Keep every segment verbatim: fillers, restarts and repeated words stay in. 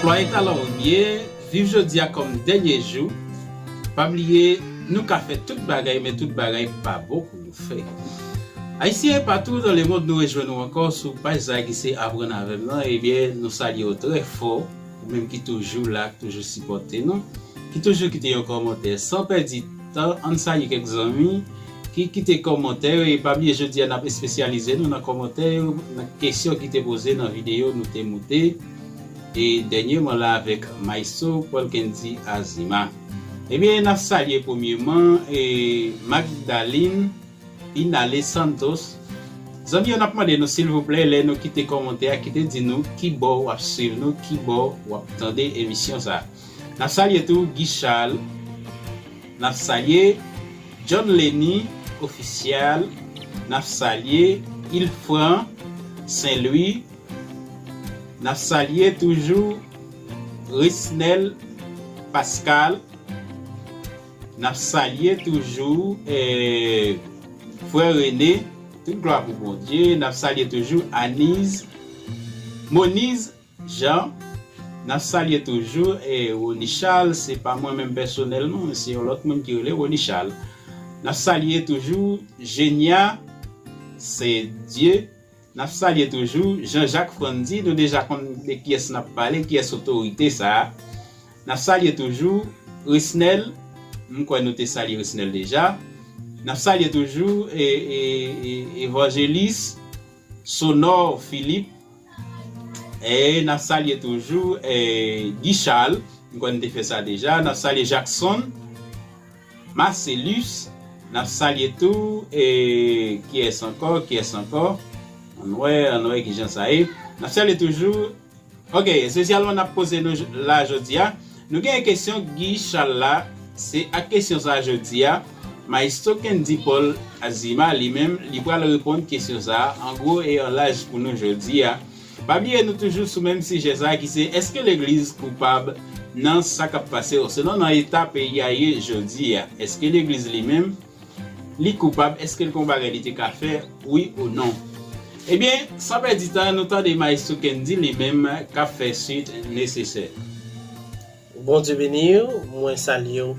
Glwa e talè w ye, viv jodi a kòm dènye jou. Pa bliye, nou ka fè tout bagay, men tout bagay pa bon pou nou fè. Ayisyen patou dans le monde, nou rejwenn nou ankò sou paj sa ki se Aprann avè m nan. Ebyen, nou salye w trè fò, ou menm ki toujou la, ki toujou sipòte nou, ki toujou kite yon kòmantè. San pèdi tan, ann salye kèk zanmi ki kite kòmantè yo. E pa bliye, jodi a, n ap espesyalize nou nan kòmantè yo, nan kesyon ki te poze nan videyo nou te moute e dènyèman la avèk Maestro Paul Kendy Azima. Ebyen, n ap salye premyèman e Magdalene Inale Santos. Zanmi yo, n ap mande nou, silvouplè, lè nou kite kòmantè a, kite di nou ki bò w ap swiv nou, ki bò w ap tande emisyon sa a. N ap salye tou Guy Charles. N ap salye John Lenny Official. N ap salye Ilfran Saint Louis. N ap salye toujou Resnel Pascal. N ap salye toujou eh, frè Rene. Tout glwa pou Bondye. N ap salye toujou Aniz, Moniz Jean. N ap salye toujou eh, Rony Charles. Se pa mwen menm pèsonèlman, men se yon lòt moun ki rele Rony Charles. N ap salye toujou Genia Saint Dieu. N ap salye toujou Jean Jacques Frandy. Nou deja konn de kiyès n ap pale, kiyès otorite sa a. N ap salye toujou Resnel. M kwè nou te salye Resnel deja. N ap salye toujou e, e, e, Evanjelis Sonor Philippe. E n ap salye toujou e, Guy Charles. M kwè nou te fè sa deja. N ap salye Jackson Marcellus. N ap salye tou e, kiyès ankò, kiyès ankò? Ann wè, ann wè kijan sa ye. N ap salye toujou. Ok, espesyalman n ap poze nou j- la jodi a. Nou gen kesyon Guy Charles la. Se ak kesyon sa a jodi a, Maestro Kendy Paul Azima li menm, li pral reponn kesyon sa a an gwo e an laj pou nou jodi a. Pa bliye nou toujou sou menm sijè sa a ki se, èske legliz koupab nan sa k ap pase, osnon nan eta peyi a ye jodi a? Èske legliz li menm li koupab? Èske l gen yon bagay li te ka fè, wi ou non? Ebyen, san pèdi tan, nou tande Maestro Kendy li menm k ap fè swit nesesè. Bondye beni w, mwen salye w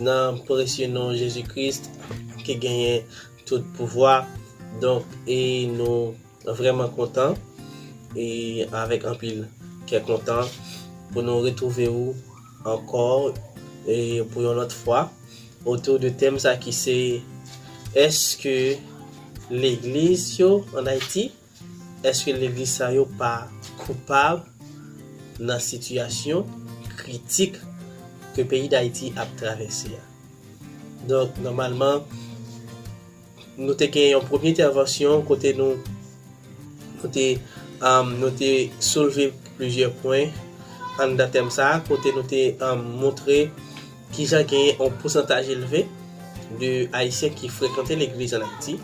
nan presye non Jezi Kris ki genyen tout pouvwa. Donk, e nou vrèman kontan e avèk anpil kè kontan pou nou retwouve w ankò e pou yon lòt fwa otou de tèm sa ki se, èske legliz yo ann Ayiti, èske legliz sa yo pa koupab nan sitiyasyon kritik ke peyi Dayiti ap travèse a? Donk, nòmalman, nou te gen yon premye entèvansyon kote nou, nou te, um, nou te soulve plizyè pwen anndan tèm sa a, kote nou te um, montre kijan genyen yon pousantaj elve de Ayisyen ki frekante legliz ann Ayiti.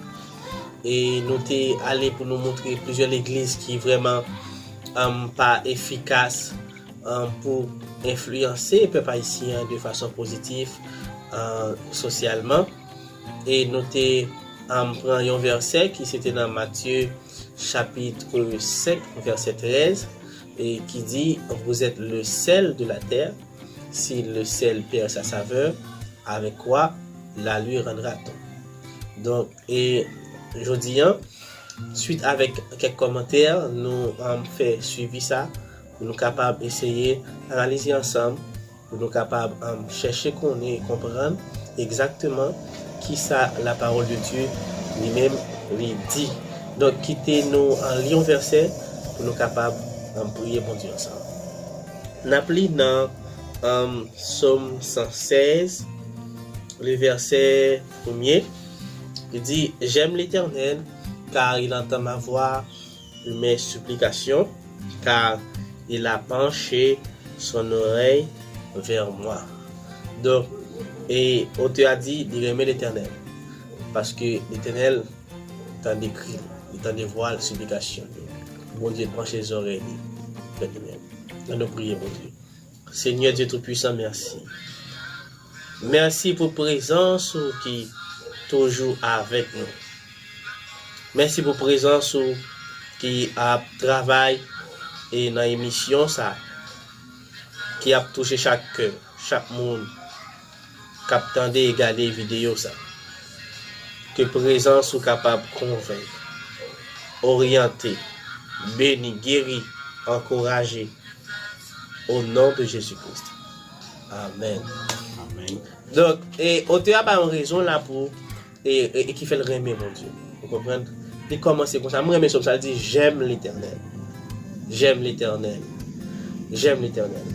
E nou te ale pou nou montre plizyè legliz ki vrèman um, pa efikas um, pou enfliyanse pèp ayisyen an de fason pozitif uh, sosyalman. E nou te um, pran yon vèsè ki se te nan Matye chapit senk, vèsè trèz, e ki di, Vous êtes le sel de la terre, si le sel perd sa saveur, avec quoi la lui rendra-t-on? Donk, e jodi a, swit avèk kèk kòmantè, nou um, fè swivi sa, pou nou kapab eseye analize ansanm, pou nou kapab um, chèche konnen e konprann egzakteman kisa la parole de Dieu li menm li di. Donk, kite nou um, li yon vèsè pou nou kapab um, priye Bondye ansanm. N ap li nan um, Sòm san sèz, le vèsè premye. Li di, J'aime l'Éternel, car il entend ma voix et mes supplications, car il a penché son oreille vers moi. Donk, e otè a di, li renmen Letènèl, paske Letènèl tande kri l, li tande vwa l, siplikasyon l yo. Bondye panche zòrèy li vè li menm. Ann nou priye Bondye. Senyè Dye Toupisan, mèsi. Mèsi pou prezans ou ki toujou avèk nou. Mèsi pou prezans ou ki ap travay e nan emisyon sa. Y ap touche chak kè, chak moun k ap tande e gade videyo sa. Ke prezans ou kapab konvenk, oryante, beni, geri, ankouraje, o non de Jezi Kris. Amèn. Amèn. Donk, e otè a ba yon rezon la pou e, e, e ki fè l renmen Bondye. Ou konprann? Li kòmanse konsa. Mwen renmen sòm sa, l di, J'aime l'Éternel. J'aime l'Éternel. J'aime l'Éternel.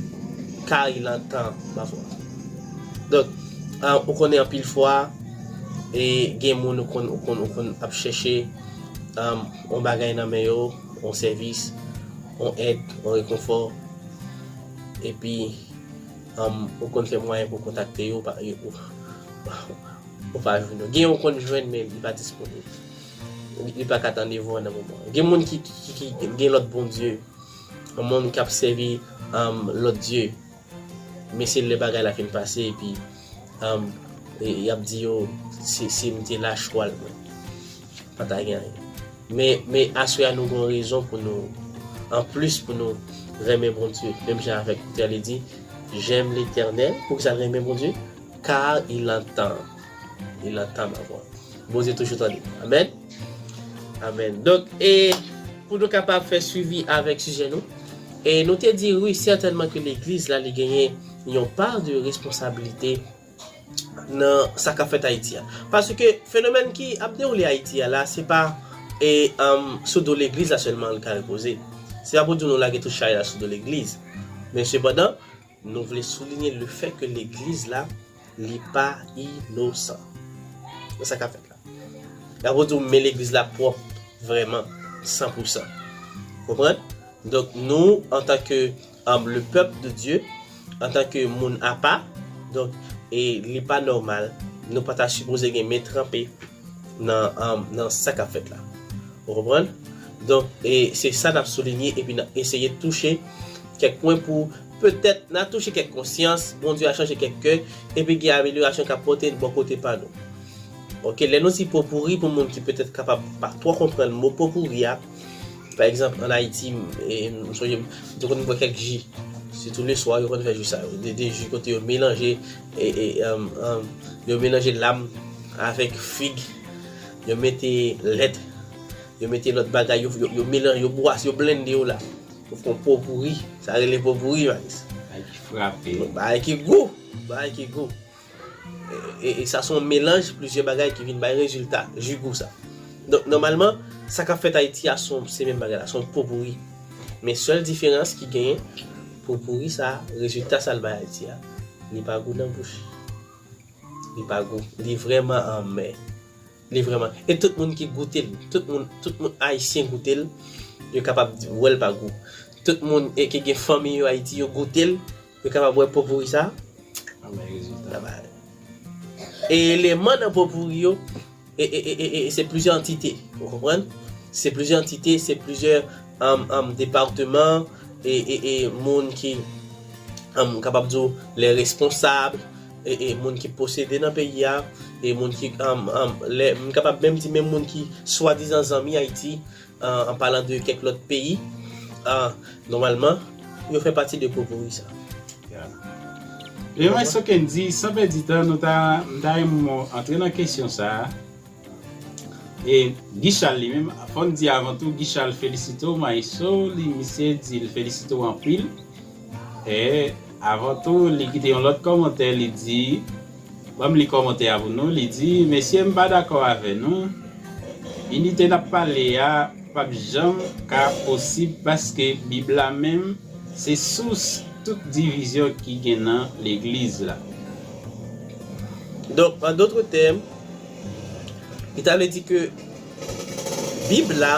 Car il entend ma voix. Donk, ah, ou konnen anpil fwa, e gen moun ou konn, ou konn, ou konn ap chèche, um, yon bagay nan men yo, yon sèvis, yon èd, yon rekonfò. Epi, um, ou konn fè mwayen pou kontakte yo, pa, yo, ou pa jwenn yo. Gen yon konn jwenn, men li pa disponib. Li, li pa ka tann devan nan moman. Gen moun ki, ki, ki, ki gen lòt bondye. Yon moun k ap sèvi, um, lòt dye. Men se lè bagay la fin pase, epi, um, e, y ap di yo, si, si m te la, chwal mwen pa ta gen anyen. Men, men aswè a nou gen rezon pou nou, anplis pou nou renmen Bondye. Menm jan avèk Pyè li di, J'aime l'Éternel. Poukisa l renmen Bondye? Car il entend. Il entend ma voix. Bondye toujou tande. Amèn. Amèn. Donk, e pou nou kapab fè swivi avèk sijè nou, e nou te di, wi, sètènman ke legliz la, li genyen yon pa de responsablite nan sa k ap fèt Ayiti a. Paske fenomèn ki ap dewoule Ayiti a la, se pa e, um, sou do legliz la sèlman li ka repoze. Se pa pou di nou lage tout chay la sou do legliz. Men sepandan, nou vle soulinye le fè ke legliz la, li pa inosan. Se sa k ap fèt la. Y ap di w, men legliz la pwòp vrèman, san pou san. Konprann? Donk, nou, antanke, um, le peuple de Dieu, antanke moun apa, donk, e li pa nòmal, nou pa ta sipoze gen men tranpe nan, um, nan sa k ap fèt la. Ou konprann? Donk, e se sa n ap soulinye, epi n ap eseye touche kèk pwen pou petèt n a touche kèk konsyans, Bondye a chanje kèk kè, epi gen amelyorasyon k ap pote bò kote pa nou. Oke, lè nou di popouri, pou moun ki petèt kapab pa twò konprann mo popouri a, pa egzanp, ann Ayiti, m, e, m sonje m te konn bwè kèk ji. Sitou leswa, yo konn fè ji sa yo. De, de ji kote yo melanje, e, e, um, um, yo melanje lam avèk fig, yo mete lèt, yo mete lòt bagay, yo, yo, yo melanje, yo bwase, yo blende yo la. Yo fè yon popouri. Sa rele popouri, Malis. Bagay ki frape. Bagay ki gou. Bagay ki gou. E, e, e sa se yon melanj plizyè bagay ki vin bay rezilta, ji gou sa. Donk, nòmalman, sa k ap fèt Ayiti a, se yon, se menm bagay la, se yon popouri. Men sèl diferans ki genyen, popouri sa, rezilta sa l bay Ayiti a, li pa gou nan bouch. Li pa gou. Li vrèman anmè. Li vrèman. E tout moun ki goute l, tout moun, tout moun ayisyen goute l, yo kapab di, wè l pa gou. Tout moun, e, ki gen fanmi yo Ayiti, yo goute l, yo kapab wè popouri sa. Anmè rezilta. E eleman nan popouri yo, e, e, e, e, e se plizyè antite, ou konprann? Se plizyè antite, se plizyè, um, um, depatman, e, e, e moun ki, um, kapab di w, lè responsab, e, e moun ki posede nan peyi a, e moun ki, um, um, lè, m kapab menm di menm moun ki swadizan zanmi Ayiti, an, an palan de kèk lòt peyi, an, nòmalman, yo fè pati de popouri sa. Yeah. E mwen, so Kendy, san pèdi tan, nou ta, m ta renmen antre nan kesyon sa a. E Guichal li menm, fò n di avan tou, Guichal felisite w, Maestro, li, misye di l felisite w anpil. E avan tou, li kite yon lòt kòmantè, li di, ban m li kòmantè a pou nou, li di, mesye, m pa dakò avè nou. Inite n ap pale a p ap janm ka posib paske Bib la menm se sous tout divizyon ki gen nan legliz la. Donk, an dòt tèm, li ta vle di ke Bib la,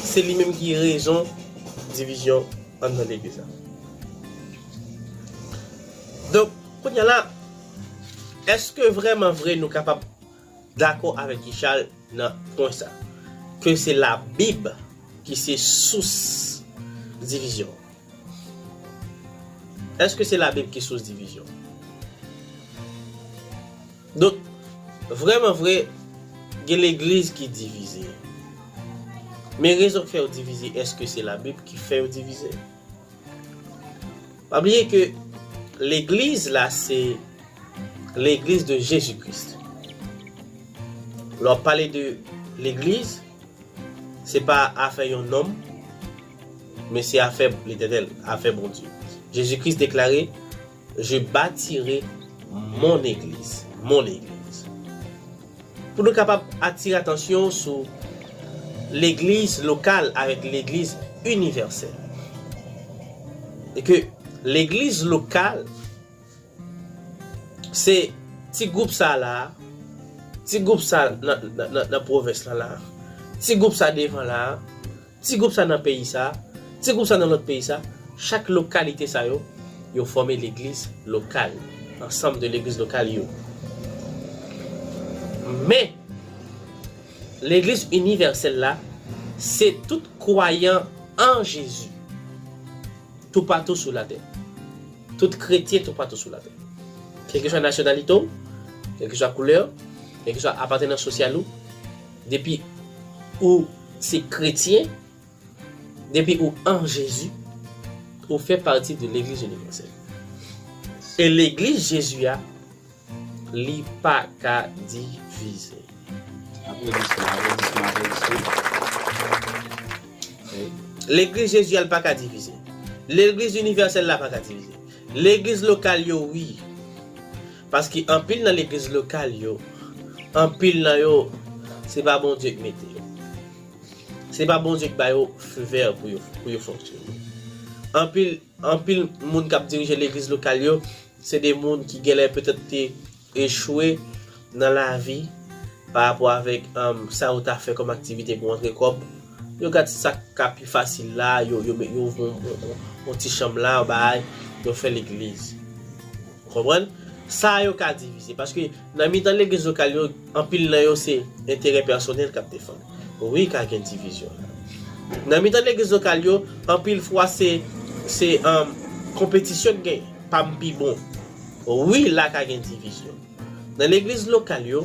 se li menm ki rezon divizyon anndan legliz la. Donk, kounye a la, èske vrèman vre nou kapab dakò avèk Guichal nan pwen sa? Ke se Labib ki se sous divizyon. Èske se Labib ki sous divizyon? Donk, vrèman vre, gen legliz ki divize. Men rezon k fè yo divize, èske se Labib ki fè yo divize? Pa bliye ke Legliz la, se legliz de Jezi Kris. Lè w ap pale de legliz, se pa afè yon nonm, men se afè Letènèl, afè Bondye. Jezi Kris deklare, Je bâtirai mon église, mon église. Pou nou kapab atire atansyon sou legliz lokal avèk legliz inivèsèl. E ke legliz lokal, se ti gwoup sa la, ti gwoup sa nan, nan, nan, nan pwovens lan la, ti gwoup sa devan la, ti gwoup sa nan peyi sa, ti gwoup sa nan lòt peyi sa, chak lokalite sa yo, yo fòme legliz lokal, ansanm de legliz lokal yo. Men, legliz inivèsèl la, se tout kwayan an Jezi, toupatou sou latè. Tout kretyen toupatou sou latè. Kèlkeswa nasyonalite w, kèlkeswa koulè w, kèlkeswa apatenans sosyal ou, depi ou se kretyen, depi ou an Jezi, ou fè pati de legliz inivèsèl. E legliz Jezi a, li pa ka divize. Aplodisman, aplodisman, aplodisman. Legliz Jezi a, li pa ka divize. Legliz inivèsèl la pa ka divize. Legliz lokal yo, wi. Paske anpil nan legliz lokal yo, anpil nan yo, se pa Bondye ki mete yo. Se pa Bondye ki ba yo feu vert pou yo, pou yo fonksyone. Anpil, anpil moun k ap dirije legliz lokal yo, se de moun ki genlè petèt te echwe nan lavi pa rapò avèk, um, sa yo ta fè kòm aktivite pou antre kòb. Yo gad sa k ka pi fasil la, yo, yo, yo ouvri yon, yon, yon, yon ti chanm la, yon bagay, yo fè legliz. Ou konprann? Sa yo ka divize. Paske nan mitan legliz lokal yo, anpil nan yo se enterè pèsonèl k ap defann. Wi, ka gen divizyon. Nan mitan legliz lokal yo, anpil fwa se, se, um, konpetisyon k genyen. Pa m pi bon. Wi, la ka gen divizyon. Nan legliz lokal yo,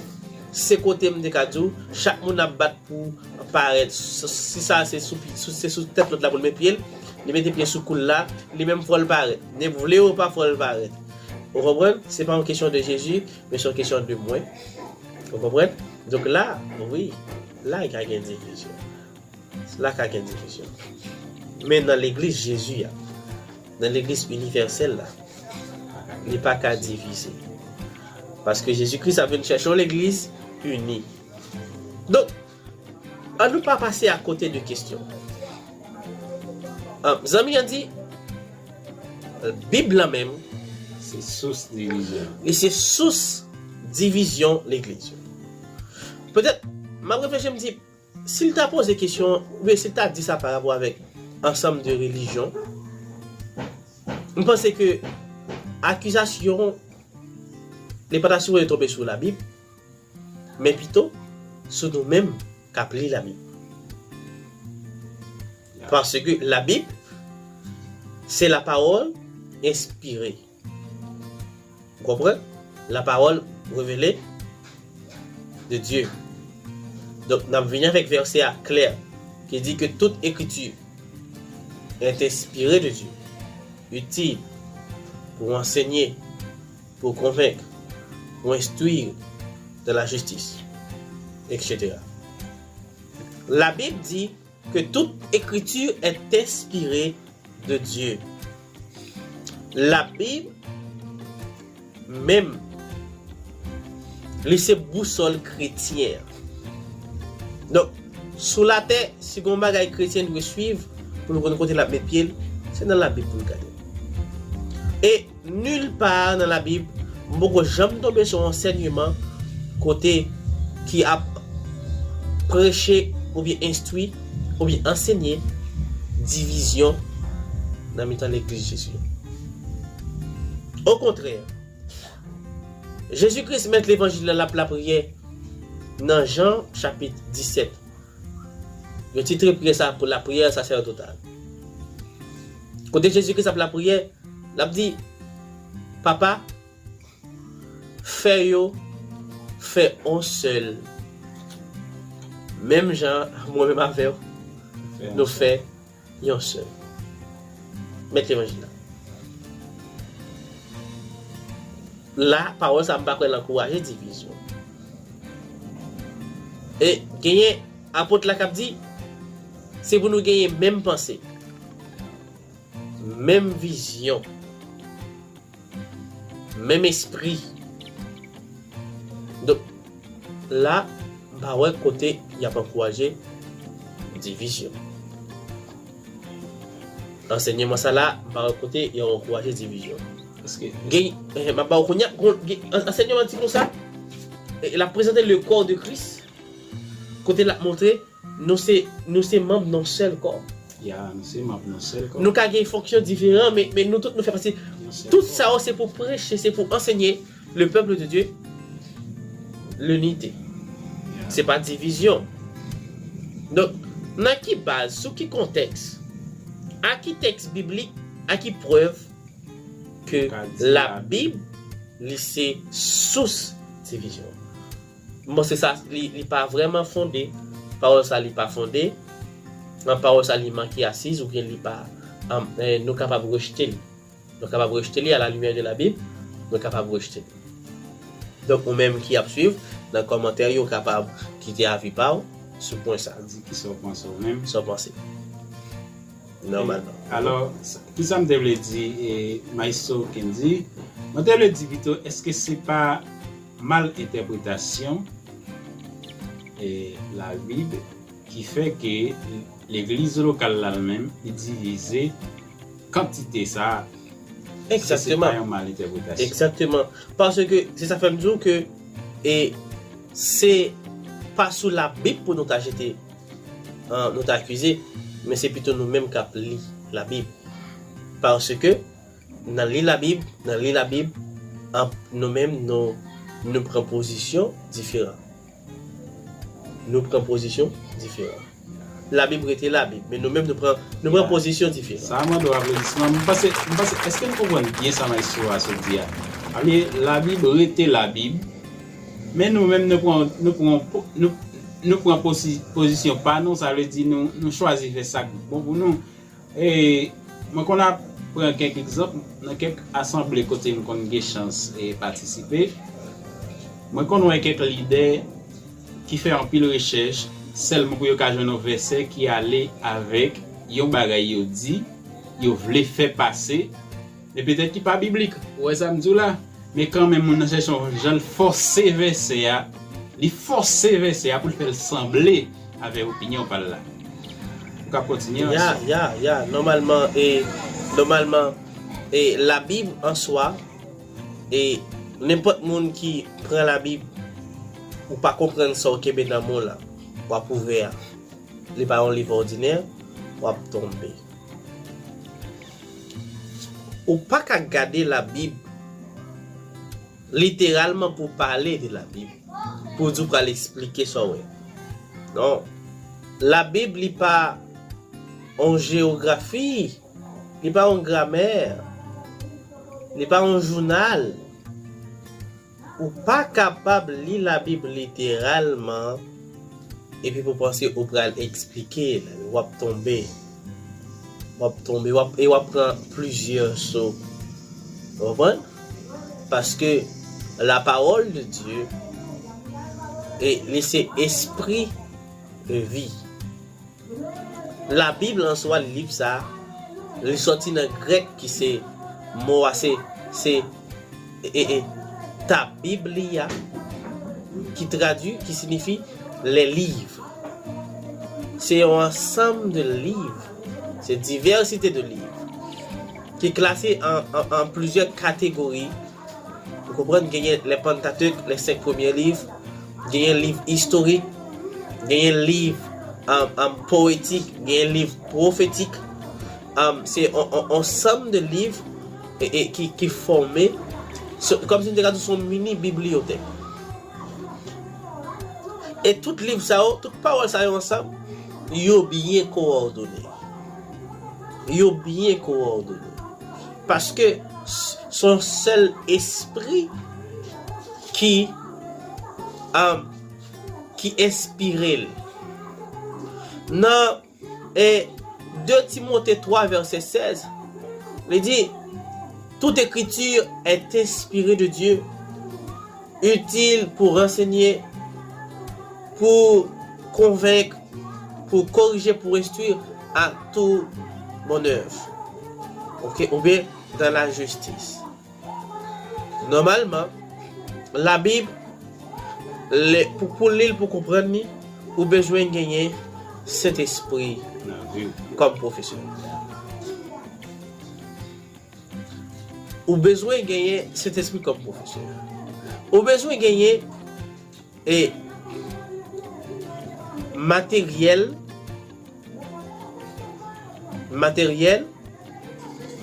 se kote m te ka di w, chak moun ap bat pou parèt. Si sa se sou, sou, se sou tèt lòt la pou l met pye l, li mete pye sou kou l la, li menm fò l parèt. Li vle ou pa fò l parèt. Ou konprann? Se pa yon kesyon de Jezi, men se yon kesyon de mwen. Ou konprann? Donk la, wi, la ka gen divizyon. La ka gen divizyon. Men nan legliz Jezi a, nan legliz inivèsèl la, li pa ka divize. Paske Jezi Kris ap vin chèche yon legliz ini. Donk, ann nou pa pase akote de kesyon. Ah, zanmi an di, Bib lan menm, se sous divizyon. Li se sous divizyon legliz yo. Petèt, m ap reflechi, m di, si l ta poze kesyon, oubyen si l ta di sa pa rapò avèk ansanm de relijyon, m panse ke akizasyon, li pa ta sipoze tonbe sou Labib, men pito sou nou menm k ap li Labib. Paske Labib, se la pawòl enspire. Ou konprann? La parole révélée de Dieu. Donk, n ap vini avèk vèsè a klè, ki di ke tout ekriti est inspirée de Dieu, utile pour enseigner, pour convaincre, pour instruire dans la justice, et cetera. Labib di ke tout ekriti est inspirée de Dieu. Labib menm, li se bousòl kretyen an. Donk, sou latè, si gen yon bagay kretyen dwe swiv pou l konn kote l ap met pye l, se nan Labib pou l gade. E nil pa nan Labib, m poko janm tonbe sou ansèyman kote ki ap preche oubyen enstwi oubyen ansenye divizyon nan mitan legliz Jezi. Okontrè, Jezi Kris mèt levanjil la, l ap lapriyè nan Jan chapit disèt. Yo titre priyè sa pou lapriyè sasèdotal. Kote Jezi Kris ap lapriyè, l ap di, Papa, fè yo fè on sèl, menm jan mwen menm avè w, nou fè yon sèl. Mèt levanjil la. La, pawòl sa, m pa kwè l ankouraje divizyon. E genyen apot la k ap di, se pou nou genyen menm panse, menm vizyon, menm espri. Donk, la, m pa wè kote y ap ankouraje divizyon. Ansèyman sa la, m pa wè kote y ap ankouraje divizyon. Paske gen, eh, m ap ba w kounye a, gon- gen- an- ansèyman di konsa, eh, l ap prezante le corps de Christ, kote l ap montre nou se, nou se manm nan sèl kò. Ya, nou se manm nan sèl kò. Nou ka gen fonksyon diferan, men, men nou tout nou fè pati. Yon sèl kò. Tout sa yo se pou preche, se pou ansenye le peuple de Dieu, linite. Ya. Se pa divizyon. Donk, nan ki baz, sou ki kontèks, a ki tèks biblik, a ki prèv ke Ka di la Labib, li se sous divizyon? M panse sa, li, li pa vrèman fonde. Pawòl sa, li pa fonde. Nan pawòl sa, li manke asiz oubyen li pa, an, eh, nou kapab rejte li. Nou kapab rejte li à la lumière de la Bible. Nou kapab rejte li. Donk, ou menm ki ap swiv, nan kòmantè yo, ou kapab kite avi pa w sou pwen sa. Di ki sa w panse ou menm. Sa w panse. Nòmalman. Alò, sa- ki sa m te vle di, e, Maestro Kendy? Mwen te vle di pito, èske se pa mal entèpretasyon, e, Labib ki fè ke legliz lokal la, l menm, li divize kantite sa a? Èske se pa Egzakteman. Yon mal entèpretasyon? Egzakteman. Paske se sa fè m di w ke, e, se pa sou Labib pou nou ta jete, an, nou ta akize, men se pito nou menm k ap li Labib. Paske nan li Labib, nan li Labib, an, nou menm, nou, nou pran pozisyon diferan. Nou pran pozisyon diferan. Labib rete Labib, men nou menm, nou pran, nou pran pozisyon diferan. Sa mande w aplodisman. M panse, m panse, èske n konprann byen sa Maestro a sot di a? Sa vle di, Labib rete Labib, men nou menm, nou pran, nou pran po- nou, nou pran posi- pozisyon pa nou, sa vle di nou, nou chwazi fè sa k bon pou nou. E mwen konn ap pran kèk egzanp nan kèk asanble kote m konn gen chans e patisipe. Mwen konn wè kèk lidè ki fè anpil rechèch sèlman pou yo ka jwenn yon vèsè ki ale avèk yon bagay yo di, yo vle fè pase, men petèt ki pa biblik. Ou wè sa m di w la? Men kanmenm, moun nan chèche yon jan l fòse vèsè a. Li fòse vèsè a pou l fè l sanble avèk opinyon pa l la. Ou ka kontinye, ya, ya, ya. Nòmalman, e, nòmalman, e, Labib an swa, e, nenpòt moun ki pran Labib, ou pa konprann sa w kenbe nan men w la, w ap ouvè a. Li pa yon liv òdinè, w ap tonbe. Ou pa ka gade Labib literalman pou pale de Labib, pou di w pral eksplike sa w wè. Non. Labib, li pa yon jewografi, li pa yon gramè, li pa yon jounal. Ou pa kapab li Labib literalman epi pou panse ou pral eksplike l, w ap tonbe. W ap tonbe, w ap, e w ap pran plizyè so. Ou konprann? Paske la parole de Dieu, e li se espri de vi. Labib an swa, liv sa, li sòti nan grèk ki se, mo a se, se, e, e, e, ta biblia, ki tradui, ki siyifi les livres. Se yon ansanm de liv, se divèsite de liv, ki klase an, an, an plizyè kategori. Ou konprann, genyen les Pentateuch, les cinq premiers livres, genyen liv istorik, genyen liv, um, um, powetik, genyen liv pwofetik. Um, se on, on, on ansanm de liv e, e, ki, ki fòme, se, kòmsi m te ka di se yon mini bibliyotèk. E tout liv sa yo, tout pawòl sa yo ansanm, yo byen kowòdone. Yo byen kowòdone. Paske s- se yon sèl espri ki, um, ki enspire l. Nan, e, de Timote twa vèsè sèz, li di, Toute écriture est inspirée de Dieu, utile pour enseigner, pour convaincre, pour corriger, pour instruire à tout bonne œuvre. Ok, oubyen dans la justice. Nòmalman, Labib, lè, pou, pou li l, pou konprann li, ou bezwen genyen Sentespri kòm pwofesè. Ou bezwen genyen Sentespri kòm pwofesè. Ou bezwen genyen e materyèl, materyèl,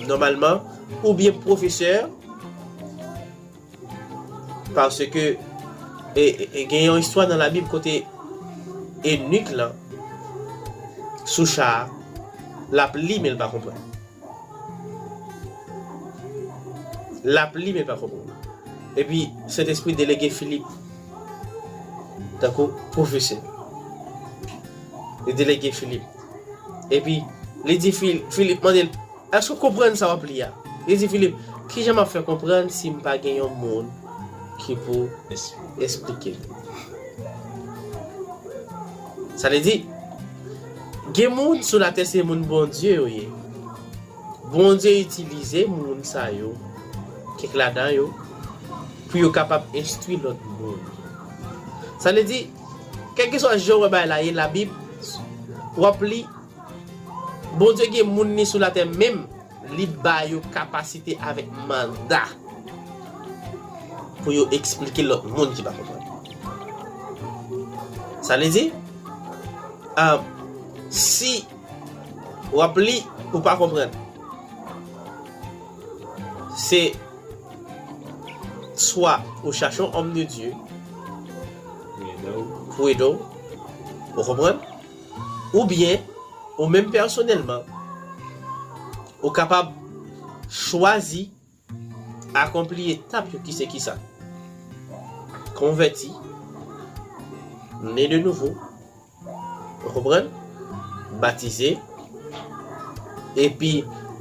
nòmalman, oubyen pwofesè, paske e, e, e gen yon istwa nan Labib kote enik lan sou cha a, l ap li, men l pa konprann. L ap li, men l pa konprann. Epi, Sentespri delege Filip tankou pwofesè. Li delege Filip. Epi, li di Fil-, Filip mande l, "Èske w konprann sa w ap li a?" Li di Filip, "Kijan m ap fè konprann si m pa gen yon moun ki pou esplike m?" Sa vle di, gen moun sou latè, se moun Bondye yo ye. Bondye itilize moun sa yo, kèk ladan yo, pou yo kapab enstwi lòt moun. Sa vle di, kèlkeswa jan w wè bagay la ye, Labib, w ap li, Bondye gen moun li sou latè menm, li ba yo kapasite avèk manda pou yo eksplike lòt moun ki pa konprann. Sa vle di, ah, si w ap li, ou pa konprann, se swa ou chache yon homme de Dieu pou ede w, ou konprann, oubyen ou menm pèsonèlman, ou kapab chwazi akonpli etap yo ki se kisa? Konvèti, ne de nouvo, ou konprann? Batize, epi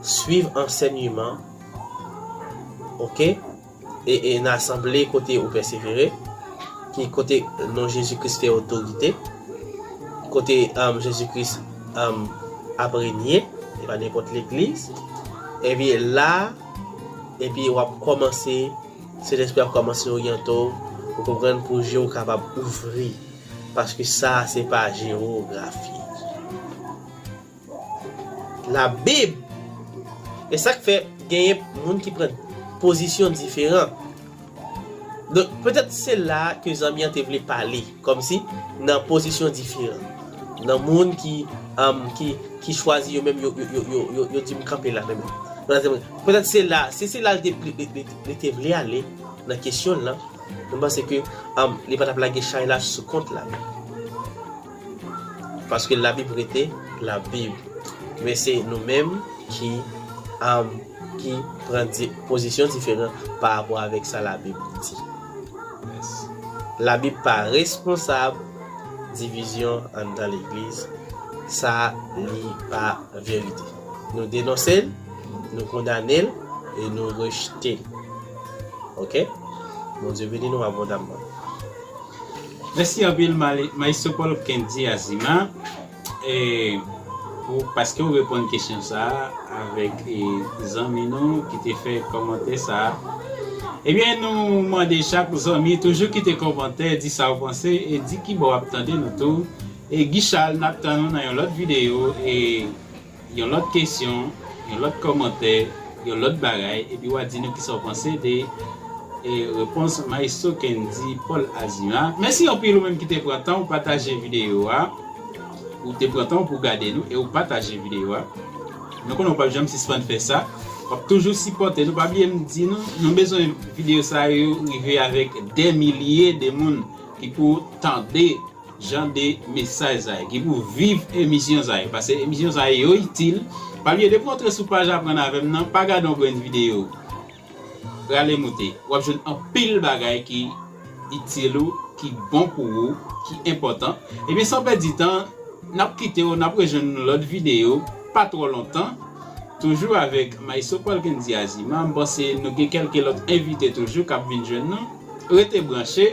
swiv ansèyman, oke? E, e nan asanble kote ou pèsevere, ki kote non Jezi Kris fè otorite, kote, um, Jezi Kris, um, ap renye, e pa nenpòt legliz. Epi la, epi w ap kòmanse, Sentespri ap kòmanse oryante w, ou konprann, pou je w kapab ouvri. Paske sa, se pa jewografi. Labib. E sa k fè genyen moun ki pran pozisyon diferan. Donk, petèt se la ke zanmi an te vle pale, kòmsi nan pozisyon diferan. Nan moun ki, um, ki, ki chwazi yo menm, yo, yo di m kanpe la menm. Petèt se la, si se la li te, li, li, li, li te vle ale nan kesyon l lan, mwen panse ke, um, li pa t ap lage chay la sou kont Labib. Paske Labib rete Labib. Men se nou menm ki, um, ki pran di-, pozisyon diferan pa rapò avèk sa Labib di. Labib pa responsab divizyon anndan legliz. Sa, li pa verite. Nou denonse l, nou kondane l e nou rejte l. Oke? Bondye beni nou abondamman. Mèsi anpil, Mali-, Maestro Paul Kendy Azima, e, pou, paske w reponn kesyon sa a avèk, e, zanmi nou ki te fè kòmantè sa a. Ebyen, nou mande chak zanmi toujou kite kòmantè, di sa w panse e di ki bò w ap tande nou tou. E Guy Charles, n ap tann ou nan yon lòt videyo, e yon lòt kesyon, yon lòt kòmantè, yon lòt bagay, epi w a di nou kisa w panse de, e, repons Maestro Kendy Paul Azima. Mèsi anpil ou menm ki te pran tan ou pataje videyo a, ou te pran tan ou pou gade nou e ou pataje videyo a. Nou konnen w p ap janm sispann fè sa. W ap toujou sipòte nou. Pa bliye m di nou, nou bezwen videyo sa yo rive avèk dè milye de moun ki pou tande jan de mesaj sa yo, ki pou viv emisyon sa yo, paske emisyon sa yo itil. Pa bliye depi w antre sou paj Aprann avè m nan, pa gade yon grenn videyo. Rale moute, w ap jwenn anpil bagay ki itil ou, ki bon pou ou, ki enpòtan. Ebyen, san pèdi tan, n ap kite w, n ap rejwenn nou lòt videyo, pa twò lontan. Toujou avèk Maestro Paul Kendy Azima, m panse nou gen kèlke lòt envite toujou k ap vin jwenn nou. Rete branche.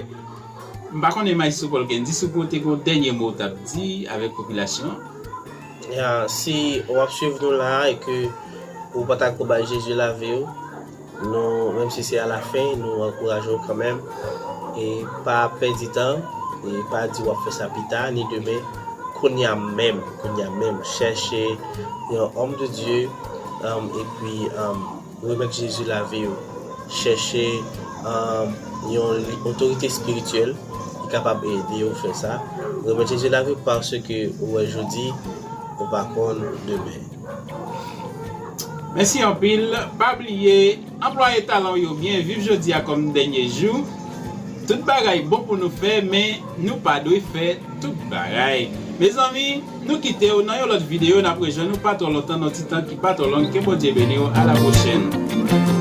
M pa konnen Maestro Paul Kendy, si w pote yon dènye mo w t ap di avèk popilasyon an. Ya, si w ap swiv nou la e ke ou pa t akoubay Jezi lave w, nou, menm si se alafen, nou ankouraje w kanmenm. E pa pèdi tan, e pa di w ap fè sa pita, ni demen. Kounye a menm, kounye a menm, chèche yon homme de Dieu, um, epi um, remèt Jezi lave w. Chèche um, yon otorite espirityèl ki kapab ede w fè sa. Remèt Jezi lave w paske ou wè jodi, ou pa konn demen. Mèsi anpil. Pa bliye, anplwaye talan w yo byen, viv jodi a kòm dènye jou. Tout bagay bon pou nou fè, men nou pa dwe fè tout bagay. Mezanmi, nou kite w nan yon lòt videyo, n ap rejwenn nou pa twò lontan, nan ti tan ki pa twò long. Ke Bondye beni w. A la pwochèn.